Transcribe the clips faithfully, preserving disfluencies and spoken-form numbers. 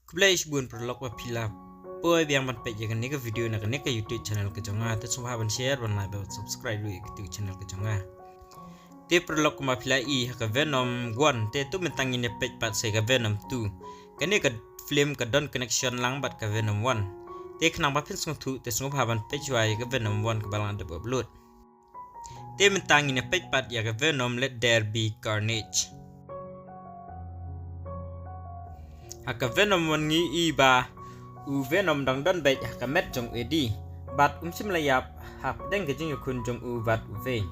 Khublei shibun paralok ba phi la poi biang ban peit ïa kane ka video na kane ka YouTube channel ka jong nga. Te sngewbha ban share, ban like, ban subscribe ruh ïa ka YouTube channel ka jong nga. Te paralok, kumba phi la i ha ka Venom one, te tu mynta ngin ïa peit pat sa ïa ka Venom two. Kane ka film ka don connection lang bad ka Venom one. Te khnang ba phin sngewthuh, te sngewbha ban peit shuwa ïa ka Venom one kaba la dep upload. Te mynta ngin ïa peit pat ïa ka Venom Let There Be Carnage. Ha ka Venom one ngi i ba u Venom dang don beit ha ka met jong u Eddie, bad um shym la ïap hapdeng ka jingïakhun jong u bad uwei.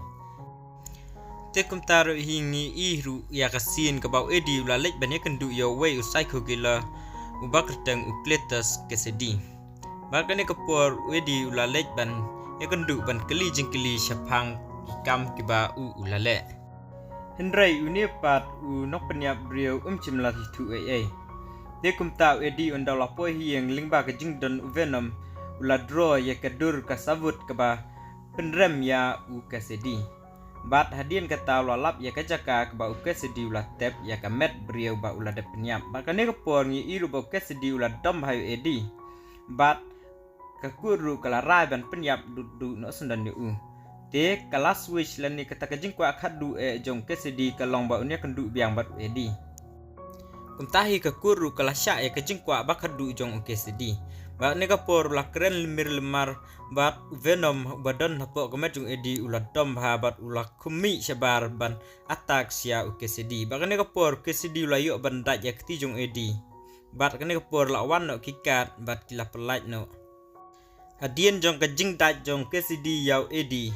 Te kumta ruh hi ngi i ruh ïa ka scene kaba u Eddie u la leit ban ïakynduh ïa uwei u psycho killer uba kyrteng u Cletus Kasady. Bad kane ka por u Eddie u la leit ban ïakynduh ban kylli jingkylli shaphang ki kam kiba u u la leh. Hynrei une pat u nongpynïap briew um shym la ïathuh ei ei. Te kumta u Eddie un da u la poi ha ïing lyngba ka jingdon u Venom u la draw ïa ka dur ka sabut kaba pynrem ïa u Kasady. Bad hadien kata u la lap ïa ka jaka kaba u Kasady u la tep ïa ka met briew ba u la dep pynïap. Bad kane ka por ngi i ruh ba u Kasady u la dom bha ïa u Eddie. Bad ka kut ruh ka la rai ban pynïap duh duh noh syndon ïa u. Te ka la switch lane kata ka jingkwah khadduh eh jong u Kasady ka long ba un ïakynduh biang bad u Eddie. Kumta hi ka kut ruh ka la shah ïa ka jingkwah ba khadduh jong u Kasady. Bad kane ka por u la kren lymir lymar bad u Venom uba don hapoh ka met jong u Eddie u la dom bha bad u la khmih shabar ban attack ïa u Kasady. Bad kane ka por u Kasady u la ïoh ban dait ïa ka kti jong u Eddie. Bad kane ka por la wan noh ki guard bad ki la pyllait noh. Hadien jong ka jingdait jong u Kasady ïa u Eddie,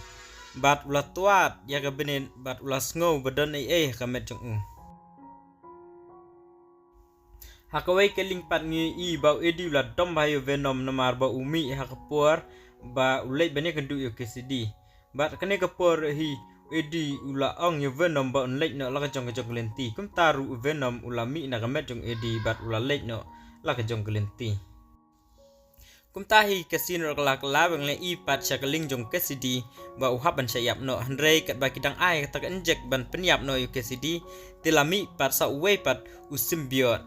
bad u la twad ïa ka bynit bad u la sngew ba don ei ei ha ka met jong u. Ha kawei ka lieng pat ngi i ba u Eddie u la dom bha ïa u Venom namar ba u mih ha ka por ba u leit ban ïakynduh ïa u Kasady. Bad kane ka por hi u Eddie u la ong ïa u Venom ba un leit noh la ka jong ka jong ka lynti. Kumta ruh u Venom u la mih na ka met jong u Eddie bad u la leit noh la ka jong ka lynti. Kumta hi ka scene ruh ka la kylla, ba ngi la i pat sha ka lieng jong u Kasady ba u hap ban shah ïap noh. Hynrei katba ki dang ai kata ka injek ban pynïap noh ïa u Kasady, te la mih pat sa uwei pat u symbiote.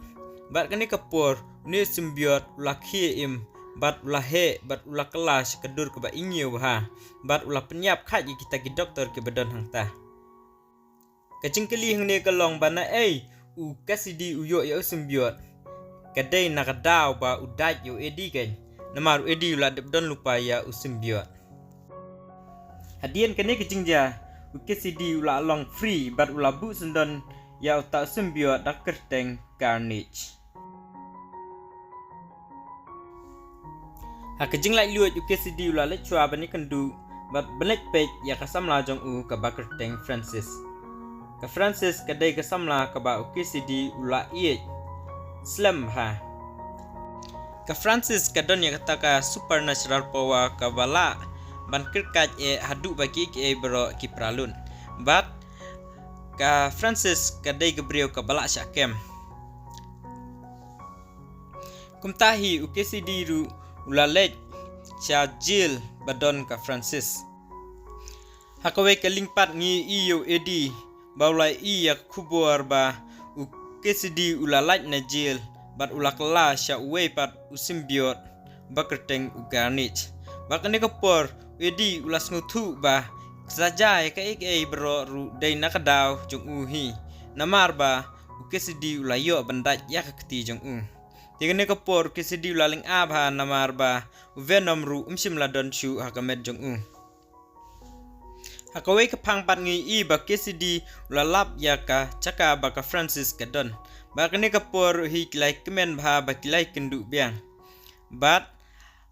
Bad kane ka por une u symbiote u la khie im bad u la heh bad u la kylla sha ka dur kaba ïngiew bha bad u la pynïap khaid ïa kita ki doktor kiba don hangta. Ka jingkylli hangne ka long ba naei u Kasady u ïoh ïa u symbiote. Ka dei na ka daw ba u dait ïa u Eddie kein, namar u Eddie u la dep don lypa ïa u symbiote. Hadien kane ka jingjia u Kasady u la long free bad u la buh syndon ïa uta u symbiote da ka kyrteng Carnage. Ha ka jinglaitluid u Kasady u la leit shuwa ban ïakynduh bad ban leit peit ïa ka samla jong u kaba kyrteng Francis. Ka Francis ka dei ka samla kaba u Kasady u la ïeit slem bha. Ka Francis ka don ïa kata ka supernatural power kaba lah ban kyrkhat eh haduh ba kiei kiei baroh ki para lut. Bad ka Francis ka dei ka briew kaba lah shah kem. Kumta hi u Kasady ruh u la leit sha jail ba don ka Francis. Ha kawei ka lieng pat ngi i ïa u Eddie ba u la i ïa ka khubor ba u Kasady u la lait na jail bad u la kylla sha uwei pat u symbiote ba kyrteng u Carnage. Bad kane ka por u Eddie u la sngewthuh ba ka saja ïa kaei kaei baroh ruh dei na ka daw jong u hi, namar ba u Kasady u la ïoh ban dait ïa ka kti jong u. Te kane ka por u Kasady u la lynga bha namar ba u Venom ruh um shym la don shuh ha ka met jong u. Ha kawei ka phang pat ngi i ba u Kasady u la lap ïa ka jaka ba ka Francis ka don. Bad kane ka por hi ki la ïakmen bha ba ki la ïakynduh biang. Bad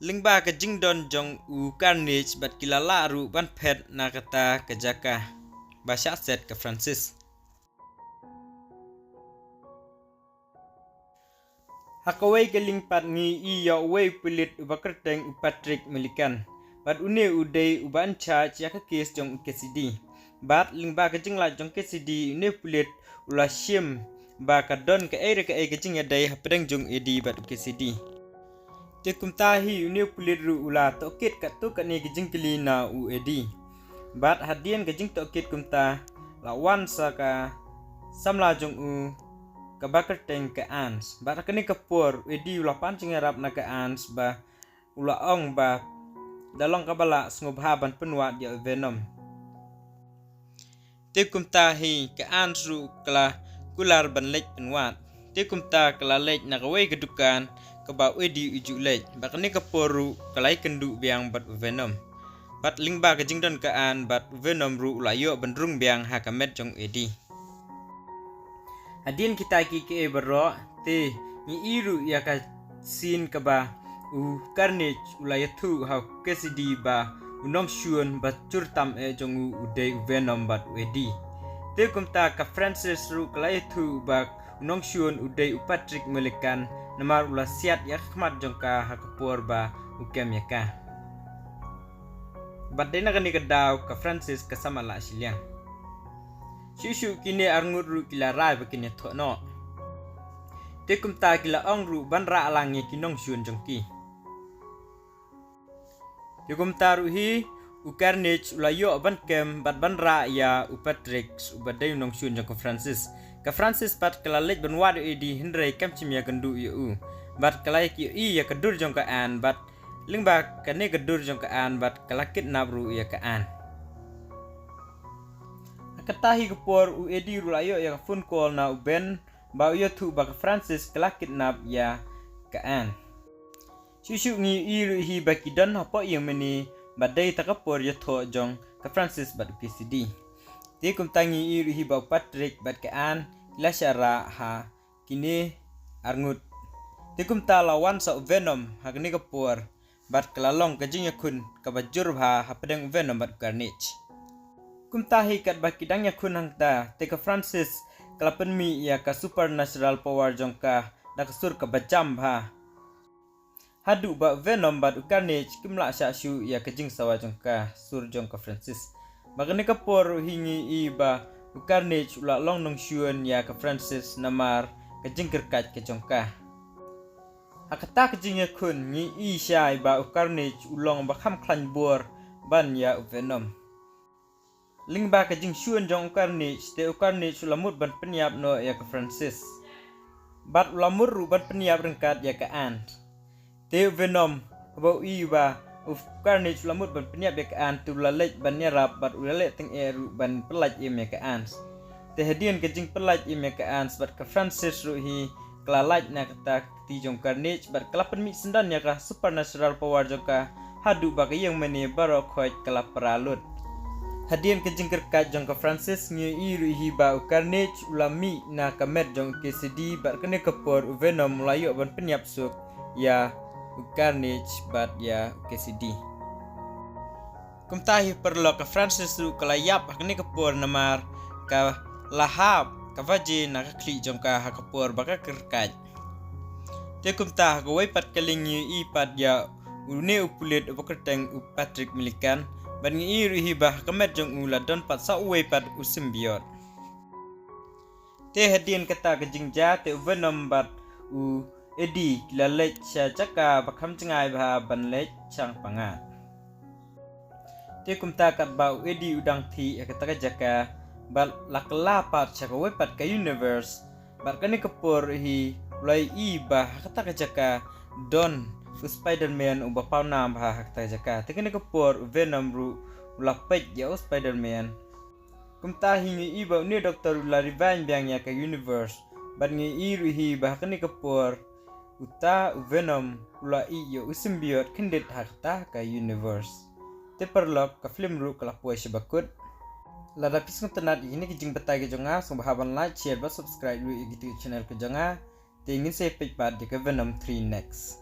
lyngba ka jingdon jong u Carnage bad ki la lah ruh ban phet na kata ka jaka ba shah set ka Francis. Ha kawei ka lieng pat ngi i ïa uwei u pulit uba kyrteng u Patrick Milligan. Bad une u dei uba in charge ïa ka case jong u Kasady. Bad lyngba ka jinglait jong u Kasady une u pulit u la shim ba ka don kaei re kaei ka jingïadei hapdeng jong u Eddie bad u Kasady. Te kumta hi une u pulit ruh u la tohkit katto katne ki jingkylli na u Eddie. Bad hadien ka jingtohkit kumta la wan sa ka samla jong u kaba kyrteng ka Ants. Bad ha kane ka por u Eddie u la pan jingïarap na ka Ants ba u la ong ba da long kaba lah sngewbha ban pynwad ïa u Venom. Te kumta hi ka Ants ruh ka la kular ban leit pynwad. Te kumta ka la leit na kawei ka dukan kaba u Eddie u ju leit. Bad kane ka por ruh ka la ïakynduh biang bad u Venom. Bad lyngba ka jingdon ka Ants bad u Venom ruh u la ïoh ban rung biang ha ka met jong u Eddie. Hadien kita kiei kiei baroh te ngi ïohi ruh ïa ka scene kaba u Carnage u la ïathuh ha u Cassidy ba u nongshun ba jur tam eh jong u u dei u Venom bad u Eddie. Te kumta ka Francis ruh ka la ïathuh ba u nongshun u dei u Patrick Milligan namar u la siat ïa ka khmat jong ka ha ka por ba u kem ïa ka. Bad dei na kane ka daw ka Francis ka samla shiliang. Shuh shuh kine arngut ruh ki la rai ba kin ïathoh noh. Te kumta ki la ong ruh ban rah lang ïa ki nongshun jong ki. Te kumta ruh hi u Carnage u la ïoh ban kem bad ban rah ïa u Patrick uba dei u nongshun jong ka Francis. Ka Francis pat ka la leit ban wad ïa u Eddie hynrei kam shym ïakynduh ïa u. Bad ka la ïohi ïa ka dur jong ka Ants bad lyngba kane ka dur jong ka Ants bad ka la kidnap ruh ïa ka Ants. Ha kata hi ka por u Eddie ruh la ïoh ïa ka phone call na u Ben ba u ïathuh ba ka Francis ka la kidnap ïa ka Ants. Shuh shuh ngi ïohi ruh hi ba ki don hapoh ïingmane bad dei ta ka por ïathoh jong ka Francis bad u Cassidy. Te kumta ngi ïohi ruh hi ba u Patrick bad ka Ants ki la shah rah ha kine arngut. Te kumta la wan sa u Venom ha kane ka por bad ka la long ka jingïakhun kaba jur bha hapdeng u Venom bad u Carnage. Kumta hi katba ki dang ïakhun hangta te ka Francis ka la pynmih ïa ka supernatural power jong ka da ka sur kaba jam bha. Haduh ba u Venom bad u Carnage kim lah shah shuh ïa ka jingsawa jong ka sur jong ka Francis. Ba kane ka por ruh hi ngi ïohi ba u Carnage u la long nongshun ïa ka Francis namar ka jingkyrkhat ka jong ka. Ha kata ka jingïakhun ngi ïohi shai ba u Carnage u long ba kham khlaiñ bor ban ïa u Venom. Lyngba ka jingshun jong u Carnage te u Carnage u la mut ban pynïap noh ïa ka Francis. Bad u la mut ruh ban pynïap ryngkat ïa ka Ants. Te u Venom haba u ïohi ba u Carnage u la mut ban pynïap ïa ka Ants te u la leit ban ïarap bad u la leit tyngeh ruh ban pyllait im ïa ka Ants. Te hadien ka jingpyllait im ïa ka Ants bad ka Francis ruh hi ka la lait na kata ka kti jong u Carnage bad ka la pynmih syndon ïa ka supernatural power jong ka haduh ba ka ïingmane baroh khoit ka la pra lut. Hadien ka jingkyrkhat jong ka Francis ngi ïohi ruh hi ba u Carnage u la mih na ka met jong u Cassidy bad kane ka por u Venom u la ïoh ban pynïap suk ïa u Carnage bad ïa u Cassidy. Kumta hi paralok ka Francis ruh ka la ïap ha kane ka por namar ka la hap ka baje na ka khlieh jong ka ha ka por ba ka kyrkhat. Te kumta ha kawei pat ka lieng ngi ïohi pat ïa une u pulit uba kyrteng u Patrick Milligan bad ngi ïohi ruh hi ba ha ka met jong u la don pat sa uwei pat u symbiote. Te hadien kata ka jingjia te u Venom bad u Eddie ki la leit sha jaka ba kham jngai bha ban leit shang pyngngad. Te kumta katba u Eddie u dang thiah ha kata ka jaka bad la kylla pat sha kawei pat ka universe. Bad kane ka por hi u la ïohi ba ha kata ka jaka don u Spider-Man uba pawnam bha ha kata ka jaka. Te kane ka por u Venom ruh u la peit ïa u Spider-Man. Kumta hi ngi ïohi ba une u doktor u la rewind biang ïa ka universe. Bad ngi ïohi ruh hi ba ha kane ka por uta u Venom u la ïeh ïa u symbiote khyndiat ha kata ka universe. Te paralok ka film ruh ka la poi shibakut. Lada phi sngewtynnat ïa kine ki jingbatai ki jong nga sngewbha ban like, share bad subscribe ruh ïa kito ki channel ki jong nga. Te ngin sa ïa peit pat ïa ka Venom three next.